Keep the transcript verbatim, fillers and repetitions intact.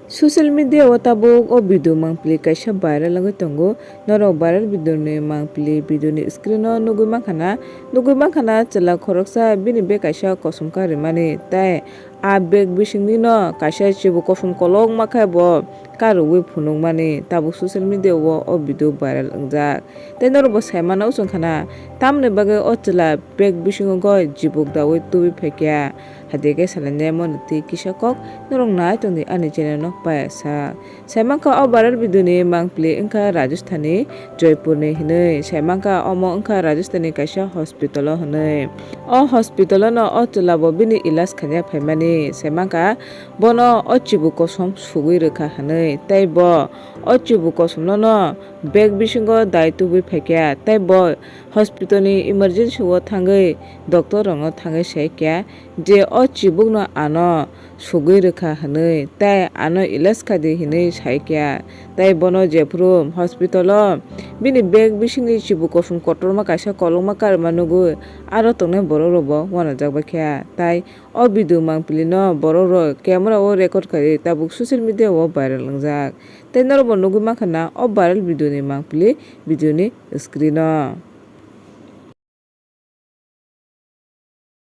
Social media o tabuk o video mangpili kaisa viral wngwi tongo. Norok viral video ni mangpili video ni screen o nugwi mankha na, nugwi mankha na chwla khoroksa bini bag kaisa kosom karimani, tei a bag bisingni no kaisa chibu kosom kolokma khe bo karwi phunukmani tabuk social media o o video viral wngjak. Tei norok bo sai mano wngkha na tamni bagwi o chwla bag bisingo goi chibuk dawi tubui phaikha. Hadi khe salainai mani twi kisa kok norok nai tongdi ani channel no payasa. Saimankha o viral video ni mangpili wngkha Rajasthani Joypur ni hinwi. Saimankha omo wngkha Rajasthani kaisa hospital o hinwi. O hospital o no o chwla bo bini ilaj khaina phaimani. Saimankha bono o chibu kosom sugwi rwkha hinwi. Tei bo o chibu kosom no no bag bisingo dai tubui phaikha. Tei bo hospital ni emergency o thangwi doctor rokno thangwi saikha je o chibukno ano sugwi rwkha hinwi tei ano ilaj kha di hinwi saikha. Tei bono jephuru hospital o bini bag bisingni chibu kosom kotorma kaisa kolokma karima nugwi aro tongnai borok rokbo uanajak baikha. Tei o video mangpili no borok rok camera o record khaiwi tabuk social media o viral wngjak. Tei norok bo nugwi mankha na o viral video ni mangpili video ni screen o.